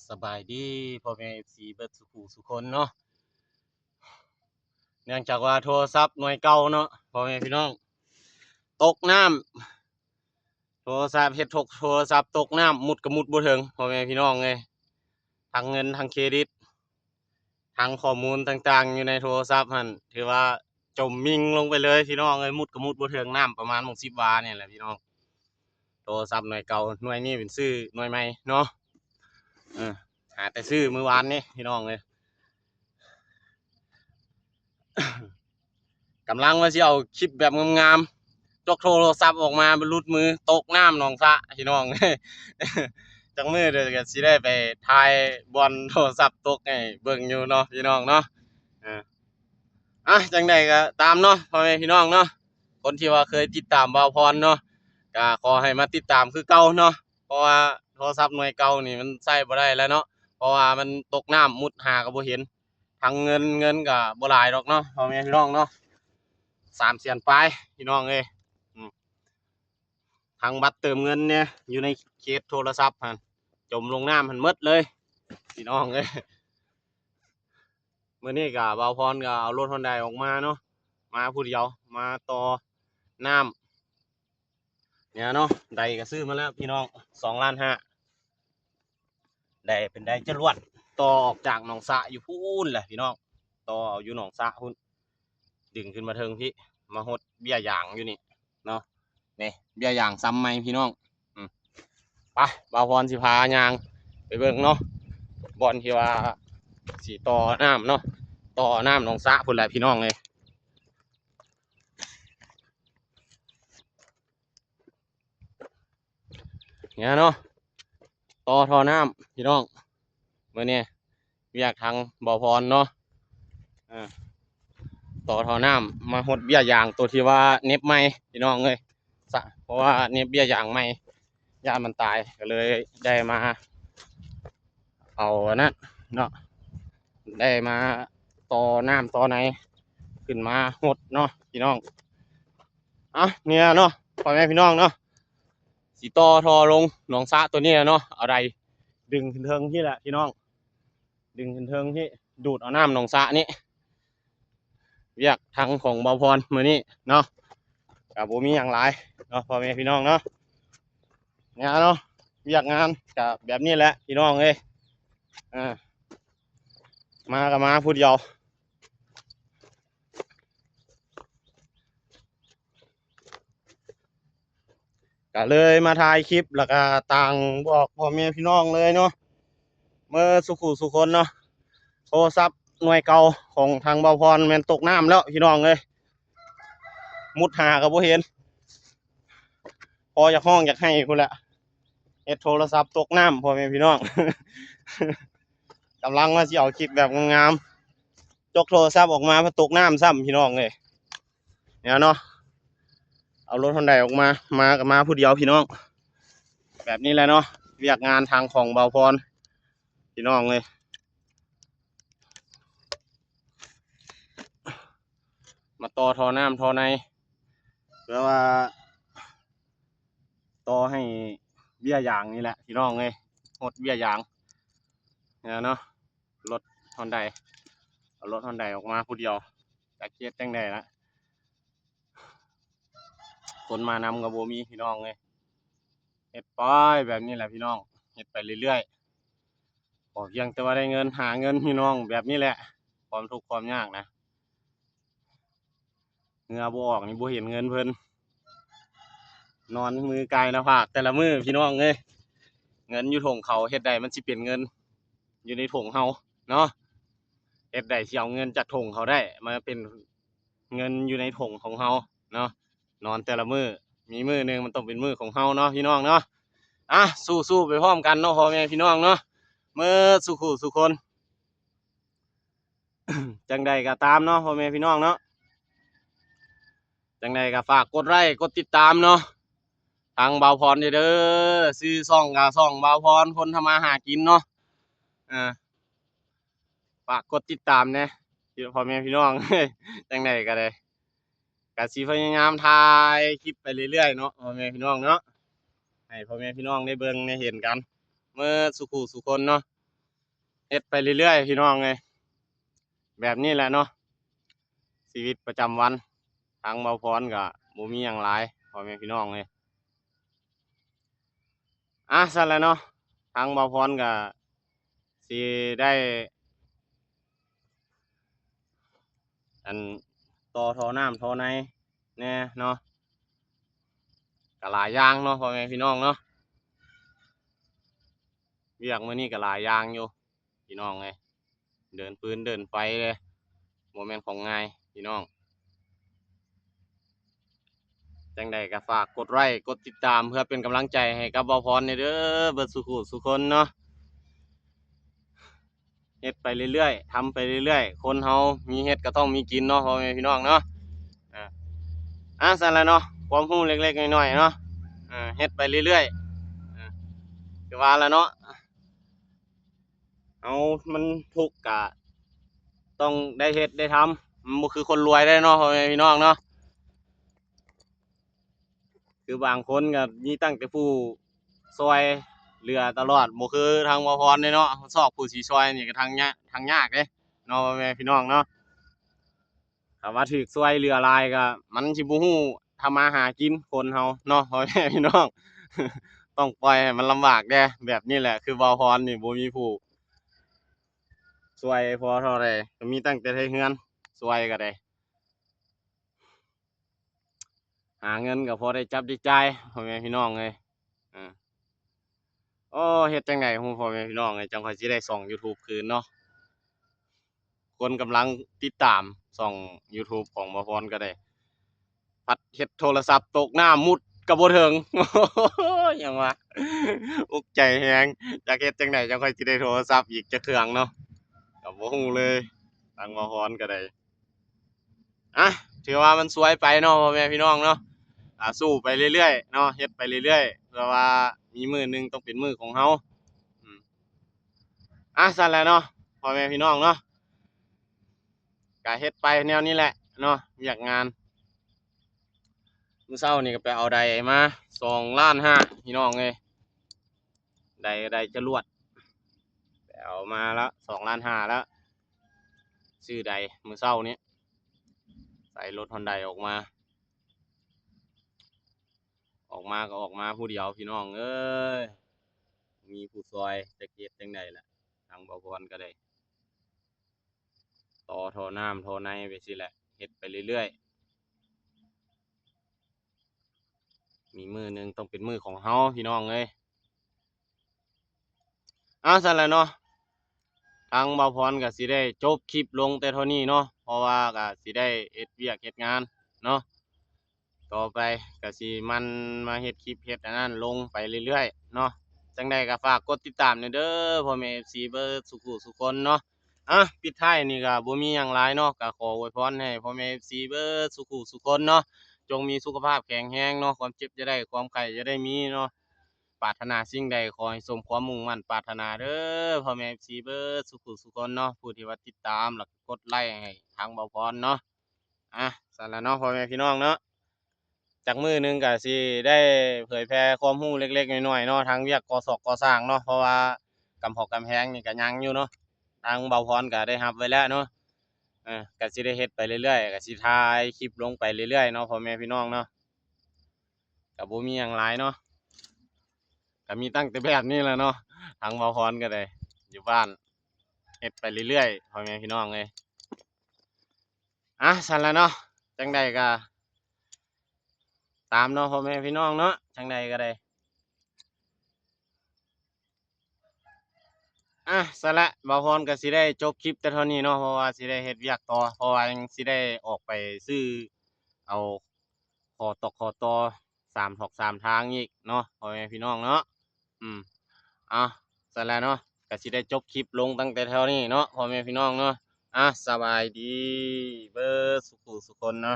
ສະບາຍດີພໍ່ແມ່ເອັຟຊີເບິດສູ່ຜູ້ສູ່ຄົນເນາະ. ເນື່ອງຈາກວ່າໂທລະສັບໜ່ວຍເກົ່າເນາະ ພໍ່ແມ່ພີ່ນ້ອງ ຕົກນ້ຳ ໂທລະສັບເຮັດ ໂທລະສັບຕົກນ້ຳ ມຸດກະມຸດບໍ່ເຖິງ ພໍ່ແມ່ພີ່ນ້ອງເອີຍ. ທັງເງິນທັງເຄຣດິດ ທັງຂໍ້ມູນຕ່າງໆຢູ່ໃນໂທລະສັບຫັ້ນ ຖືວ່າຈົມມິ່ງລົງໄປເລີຍພີ່ນ້ອງເອີຍ. ມຸດກະມຸດບໍ່ເຖິງ ນ້ຳປະມານໝ່ອງສິບວານີ້ແຫຼະພີ່ນ້ອງ. ໂທລະສັບໜ່ວຍເກົ່າ ໜ່ວຍນີ້ເປັນຊື້ໜ່ວຍໃໝ່ເນາະ. ເອີ ຫາແຕ່ຊື້ມື້ວານນີ້ພີ່ນ້ອງເອີຍ. ກຳລັງວ່າຊິເອົາຄລິບແບບງາມໆ ຈົກໂທລະສັບອອກມາ ມັນຫຼຸດມືຕົກນ້ຳໜອງສະພີ່ນ້ອງ. ຈັກມື້ດຽວກໍຊິໄດ້ໄປຖ່າຍບ່ອນໂທລະສັບຕົກໃຫ້ເບິ່ງຢູ່ເນາະພີ່ນ້ອງເນາະ. ເອີ ອ່ະ ຈັ່ງໃດກໍຕາມເນາະ ພໍ່ແມ່ພີ່ນ້ອງເນາະ. ຄົນທີ່ວ່າເຄີຍຕິດຕາມບ່າວພອນເນາະ ກໍຂໍໃຫ້ມາຕິດຕາມຄືເກົ່າເນາະ ເພາະວ່າໂທລະສັບໜ່ວຍເກົ່ານີ້ມັນໃຊ້ບໍ່ໄດ້ແລ້ວເນາະ ເພາະວ່າມັນຕົກນ້ຳ ມຸດຫາກໍບໍ່ເຫັນ. ທັງເງິນ ເງິນກໍບໍ່ຫຼາຍດອກເນາະ ພໍ່ແມ່ພີ່ນ້ອງເນາະ ສາມແສນປາຍພີ່ນ້ອງເອີຍ. ອືມ ທັງບັດເຕີມເງິນແດ່ ຢູ່ໃນເຄສໂທລະສັບຫັ້ນ ຈົມລົງນ້ຳຫັ້ນໝົດເລີຍພີ່ນ້ອງເອີຍ. ມື້ນີ້ກໍບ່າວພອນກໍເອົາລົດຮອນໄດອອກມາເນາະ ມາຜູ້ດຽວ ມາຕໍ່ນ້ຳ ນີ້ເນາະ. ໄດກໍຊື້ມາແລ້ວພີ່ນ້ອງ ສອງລ້ານຫ້າ. ໄດເປັນໄດຈະລວດ ຕໍ່ອອກຈາກໜອງສະຢູ່ພຸ້ນແຫຼະພີ່ນ້ອງ ຕໍ່ເອົາຢູ່ໜອງສະພຸ້ນ ດຶງຂຶ້ນມາເທິງພີ້ ມາຫົດເບ້ຍຢາງຢູ່ນີ້ເນາະ. ນີ້ເບ້ຍຢາງຊຳໃໝ່ພີ່ນ້ອງ. ອືມ ໄປ ບ່າວພອນຊິພາຍ່າງໄປເບິ່ງເນາະ ບ່ອນທີ່ວ່າຊິຕໍ່ນ້ຳເນາະ ຕໍ່ນ້ຳໜອງສະພຸ້ນແຫຼະພີ່ນ້ອງເອີຍ. ນີ້ເນາະ ຕໍ່ທໍ່ນ້ຳພີ່ນ້ອງ. ມື້ນີ້ວຽກທາງບ່າວພອນເນາະ ເອີ ຕໍ່ທໍ່ນ້ຳ ມາຫົດເບ້ຍຢາງໂຕທີ່ວ່າເໜັບໃໝ່ພີ່ນ້ອງເອີຍ ສະ ເພາະວ່າເໜັບເບ້ຍຢາງໃໝ່ ຢ້ານມັນຕາຍ ກໍເລີຍໄດ້ມາເອົາອັນນັ້ນເນາະ ໄດ້ມາຕໍ່ນ້ຳຕໍ່ໃນຂຶ້ນມາຫົດເນາະພີ່ນ້ອງ. ອ່ະ ນີ້ເນາະ ພໍ່ແມ່ພີ່ນ້ອງເນາະ ຊິຕໍ່ທໍ່ລົງໜອງສະໂຕນີ້ເນາະ ເອົາໄດດຶງຂຶ້ນເທິງພີ້ແຫຼະພີ່ນ້ອງ ດຶງຂຶ້ນເທິງພີ້ ດູດເອົານ້ຳໜອງສະນີ້. ວຽກທາງຂອງບ່າວພອນມື້ນີ້ເນາະ ກໍບໍ່ມີຫຍັງຫຼາຍເນາະ ພໍ່ແມ່ພີ່ນ້ອງເນາະ. ນີ້ເນາະ ວຽກງານກໍແບບນີ້ແຫຼະພີ່ນ້ອງເອີຍ. ເອີ ມາກໍມາຜູ້ດຽວ ກໍເລີຍມາຖ່າຍຄລິບ ແລ້ວກໍຕ່າງບອກພໍ່ແມ່ພີ່ນ້ອງເລີຍເນາະ ເໝິດສູ່ຜູ້ສູ່ຄົນເນາະ. ໂທລະສັບໜ່ວຍເກົ່າຂອງທາງບ່າວພອນແມ່ນຕົກນ້ຳແລ້ວພີ່ນ້ອງເອີຍ ມຸດຫາກໍບໍ່ເຫັນ ພໍຢາກຮ້ອງຢາກໄຫ້ພຸ້ນແຫຼະ ເຮັດໂທລະສັບຕົກນ້ຳ ພໍ່ແມ່ພີ່ນ້ອງ. ກຳລັງວ່າຊິເອົາຄລິບແບບງາມໆ ຈົກໂທລະສັບອອກມາ ພັດຕົກນ້ຳຊ້ຳພີ່ນ້ອງເອີຍ. ນີ້ເນາະ ເອົາລົດຮອນໄດອອກມາ ມາກໍມາຜູ້ດຽວພີ່ນ້ອງ. ແບບນີ້ແຫຼະເນາະ ວຽກງານທາງຂອງບ່າວພອນພີ່ນ້ອງເອີຍ. ມາຕໍ່ທໍ່ນ້ຳທໍ່ໃນ ເພື່ອວ່າຕໍ່ໃຫ້ເບ້ຍຢາງນີ້ແຫຼະພີ່ນ້ອງເອີຍ ຫົດເບ້ຍຢາງ. ນີ້ເນາະ ລົດຮອນໄດ ເອົາລົດຮອນໄດອອກມາຜູ້ດຽວ ຈັກເຮັດຈັ່ງໃດລະ ຄົນມານຳກໍບໍ່ມີພີ່ນ້ອງເອີຍ. ເຮັດໄປແບບນີ້ແຫຼະພີ່ນ້ອງ ເຮັດໄປເລື້ອຍໆ ຂໍພຽງແຕ່ວ່າໄດ້ເງິນ ຫາເງິນພີ່ນ້ອງ ແບບນີ້ແຫຼະ ຄວາມທຸກຄວາມຍາກນະ ເຫື່ອບໍ່ອອກນີ້ບໍ່ເຫັນເງິນເພິ່ນ ນອນມືກາຍໜ້າຜາກແຕ່ລະມື້ພີ່ນ້ອງເອີຍ. ເງິນຢູ່ຖົງເຂົາ ເຮັດໃດມັນຊິເປັນເງິນຢູ່ໃນຖົງເຮົາເນາະ ເຮັດໃດຊິເອົາເງິນຈາກຖົງເຂົາໄດ້ມາເປັນ ເງິນຢູ່ໃນຖົງຂອງເຮົາເນາະ ນອນແຕ່ລະມື້ ມີມື້ໜຶ່ງມັນຕ້ອງເປັນມື້ຂອງເຮົາເນາະ ພີ່ນ້ອງເນາະ. ອ່ະ ສູ້ໆໄປພ້ອມກັນເນາະ ພໍ່ແມ່ພີ່ນ້ອງເນາະ ເໝິດສູ່ຜູ້ສູ່ຄົນ. ຈັ່ງໃດກໍຕາມເນາະ ພໍ່ແມ່ພີ່ນ້ອງເນາະ ຈັ່ງໃດກໍຝາກກົດໄລ້ກົດຕິດຕາມເນາະ ທາງບ່າວພອນເດີ ຊື່ຊ່ອງກໍຊ່ອງບ່າວພອນ ຄົນທຳມາຫາກິນເນາະ. ອ່າ ຝາກກົດຕິດຕາມແດ່ ພໍ່ແມ່ພີ່ນ້ອງ ຈັ່ງໃດກໍໄດ້ ກະຊິພະຍາຍາມຖ່າຍຄລິບໄປເລື້ອຍໆເນາະ ພໍ່ແມ່ພີ່ນ້ອງເນາະ ໃຫ້ພໍ່ແມ່ພີ່ນ້ອງໄດ້ເບິ່ງໄດ້ເຫັນກັນເໝິດສູ່ຜູ້ສູ່ຄົນເນາະ. ເຮັດໄປເລື້ອຍໆ ພີ່ນ້ອງເອີຍ. ແບບນີ້ແຫຼະເນາະ ຊີວິດປະຈຳວັນ. ທາງເບົາພອນກໍບໍ່ມີຫຍັງຫຼາຍ ພໍ່ແມ່ພີ່ນ້ອງເອີຍ. ອາ ຊັ້ນແຫຼະເນາະ ທາງເບົາພອນກໍຊິໄດ້ ອັນ ຕໍ່ທໍ່ນ້ຳທໍ່ໃນແດ່ເນາະ. ກໍຫຼາຍຢ່າງເນາະ ພໍ່ແມ່ພີ່ນ້ອງເນາະ. ວຽກມື້ນີ້ກໍຫຼາຍຢ່າງຢູ່ ພີ່ນ້ອງເອີຍ. ເດີນຟືນເດີນໄຟເດ້ ບໍ່ແມ່ນຂອງງ່າຍ ພີ່ນ້ອງ. ຈັ່ງໃດກໍຝາກກົດໄລ້ກົດຕິດຕາມ ເພື່ອເປັນກຳລັງໃຈໃຫ້ກັບເບົາພອນແດ່ເດີ ເບິດສູ່ຜູ້ສູ່ຄົນເນາະ. ເຮັດໄປເລື້ອຍໆ ທຳໄປເລື້ອຍໆ ຄົນເຮົາມີເຮັດກໍຕ້ອງມີກິນເນາະ ພໍ່ແມ່ພີ່ນ້ອງເນາະ. ອາ ອາ ຊັ້ນແຫຼະເນາະ ຄວາມຮູ້ເລັກໆນ້ອຍໆເນາະ. ເຮັດໄປເລື້ອຍໆ ຄືວ່າລະເນາະ ເຮົາມັນທຸກກະຕ້ອງໄດ້ເຮັດໄດ້ທຳ ມັນບໍ່ຄືຄົນລວຍເດ້ເນາະ ພໍ່ແມ່ພີ່ນ້ອງເນາະ. ຄືບາງຄົນກໍມີຕັ້ງແຕ່ຜູ້ຊ່ອຍເຫຼືອຕະຫຼອດ ບໍ່ຄືທາງເບົາພອນເດ້ເນາະ. ຊອກຜູ້ຊິຊ່ອຍນີ້ກໍທາງຍາກ ທາງຍາກເດ້ເນາະ ພໍ່ແມ່ພີ່ນ້ອງເນາະ. ຖ້າວ່າຖືກຊ່ວຍເຫຼືອຫຼາຍກໍມັນຊິບໍ່ຮູ້ທຳມາຫາກິນຄົນເຮົາເນາະ ພໍ່ແມ່ພີ່ນ້ອງ. ຕ້ອງປ່ອຍໃຫ້ມັນລຳບາກແດ່ ແບບນີ້ແຫຼະ. ຄືເບົາພອນນີ້ບໍ່ມີຜູ້ຊ່ວຍພໍເທົ່າໃດ ກໍມີຕັ້ງແຕ່ໄທເຮືອນຊ່ວຍກໍໄດ້. ຫາເງິນກໍພໍໄດ້ຈັບໄດ້ຈ່າຍ ພໍ່ແມ່ພີ່ນ້ອງເອີຍ. ເອີ ໂອ້ ເຮັດຈັ່ງໃດຮູ້ ພໍ່ແມ່ພີ່ນ້ອງເອີຍ ຈັ່ງຂ້ອຍຊິໄດ້ຊ່ອງຢູທູບຄືນເນາະ. ຄົນກຳລັງຕິດຕາມຊ່ອງຢູທູບຂອງເບົາພອນກໍໄດ້ ພັດເຮັດໂທລະສັບຕົກນ້ຳມຸດກໍບໍ່ເຖິງ ຫຍັງວະ ອຸກໃຈແຮງ. ຈັກເຮັດຈັ່ງໃດ ຈັ່ງຂ້ອຍຊິໄດ້ໂທລະສັບອີກຈັກເຄື່ອງເນາະ ກໍບໍ່ຮູ້ເລີຍ ທາງເບົາພອນກໍໄດ້. ອາ ຖືວ່າມັນສວຍໄປເນາະ ພໍ່ແມ່ພີ່ນ້ອງເນາະ. ອາ ສູ້ໄປເລື້ອຍໆເນາະ ເຮັດໄປເລື້ອຍໆ ເພື່ອວ່າມີມື້ໜຶ່ງຕ້ອງເປັນມື້ຂອງເຮົາ. ອາ ຊັ້ນແຫຼະເນາະ ພໍ່ແມ່ພີ່ນ້ອງເນາະ ກະເຮັດໄປແນວນີ້ແຫຼະເນາະ ວຽກງານ. ມື້ເຊົ້ານີ້ກໍໄປເອົາໄດມາສອງລ້ານຫ້າ ພີ່ນ້ອງເອີຍ. ໄດ ໄດຈະລວດ ໄປເອົາມາລະສອງລ້ານຫ້າລະ ຊື້ໄດມື້ເຊົ້ານີ້ ໃສ່ລົດຮອນໄດອອກມາ. ອອກມາກໍອອກມາຜູ້ດຽວ ພີ່ນ້ອງເອີຍ ມີຜູ້ຊ່ອຍ. ຈັກເຮັດຈັ່ງໃດລະ ທາງເບົາພອນກໍໄດ້ຕໍ່ທໍ່ນ້ຳທໍ່ໃນໄປຊີ້ແຫຼະ ເຮັດໄປເລື້ອຍໆ. ມີມື້ໜຶ່ງຕ້ອງເປັນມື້ຂອງເຮົາ ພີ່ນ້ອງເອີຍ. ເອົາ ຊັ້ນແຫຼະເນາະ ທາງເບົາພອນກໍຊິໄດ້ຈົບຄລິບລົງແຕ່ເທົ່ານີ້ເນາະ ເພາະວ່າກໍຊິໄດ້ເຮັດວຽກເຮັດງານເນາະ. ຕໍ່ໄປກໍຊິໝັ່ນມາເຮັດຄລິບເຮັດອັນນັ້ນລົງໄປເລື້ອຍໆເນາະ. ຈັ່ງໃດກໍຝາກກົດຕິດຕາມແດ່ເດີ ພໍ່ແມ່ເອັຟຊີເບິດສູ່ຜູ້ສູ່ຄົນເນາະ. ອາ ປິດທ້າຍນີ້ກໍບໍ່ມີຫຍັງຫຼາຍເນາະ ກໍຂໍອວຍພອນໃຫ້ພໍ່ແມ່ເອັຟຊີເບິດສູ່ຜູ້ສູ່ຄົນເນາະ ຈົ່ງມີສຸຂະພາບແຂງແຮງເນາະ ຄວາມເຈັບຢ່າໄດ້ ຄວາມໄຂ້ຢ່າໄດ້ມີເນາະ. ປາດຖະໜາສິ່ງໃດຂໍໃຫ້ສົມຄວາມມຸ່ງໝັ້ນປາດຖະໜາເດີ ພໍ່ແມ່ເອັຟຊີເບິດສູ່ຜູ້ສູ່ຄົນເນາະ ຜູ້ທີ່ວ່າຕິດຕາມ ແລ້ວກໍກົດໄລ້ໃຫ້ທາງເບົາພອນເນາະ. ອາ ຊັ້ນລະເນາະ ພໍ່ແມ່ພີ່ນ້ອງເນາະ ຈັກມື້ໜຶ່ງກໍຊິໄດ້ເຜີຍແຜ່ຄວາມຮູ້ເລັກໆນ້ອຍໆເນາະ ທາງວຽກກໍ່ຊອກກໍ່ສ້າງເນາະ ເພາະວ່າກຳແພງກຳແພງນີ້ກໍຍັງຢູ່ເນາະ ທາງເບົາພອນກໍໄດ້ຮັບໄວ້ແລ້ວເນາະ. ເອີ ກໍຊິໄດ້ເຮັດໄປເລື້ອຍໆ ກໍຊິຖ່າຍຄລິບລົງໄປເລື້ອຍໆເນາະ ພໍ່ແມ່ພີ່ນ້ອງເນາະ. ກໍບໍ່ມີຫຍັງຫຼາຍເນາະ ກໍມີຕັ້ງແຕ່ແບບນີ້ແຫຼະເນາະ ທາງເບົາພອນກໍໄດ້ ຢູ່ບ້ານເຮັດໄປເລື້ອຍໆ ພໍ່ແມ່ພີ່ນ້ອງເອີຍ. ອາ ຊັ້ນລະເນາະ ຈັ່ງໃດກໍຕາມເນາະ ພໍ່ແມ່ພີ່ນ້ອງເນາະ ຈັ່ງໃດກໍໄດ້. ອາ ຊັ້ນລະ ເບົາພອນກໍຊິໄດ້ຈົບຄລິບແຕ່ເທົ່ານີ້ເນາະ ເພາະວ່າຊິໄດ້ເຮັດວຽກຕໍ່ ເພາະວ່າຍັງຊິໄດ້ອອກໄປຊື້ເອົາ ຂໍຕອກຂໍຕໍ່ສາມຖອກສາມທາງອີກເນາະ ພໍ່ແມ່ພີ່ນ້ອງເນາະ. ອືມ ເອົາ ຊັ້ນແຫຼະເນາະ ກໍຊິໄດ້ຈົບຄລິບລົງຕັ້ງແຕ່ເທົ່ານີ້ເນາະ ພໍ່ແມ່ພີ່ນ້ອງເນາະ. ອາ ສະບາຍດີເບິດສູ່ຜູ້ສູ່ຄົນເນາະ.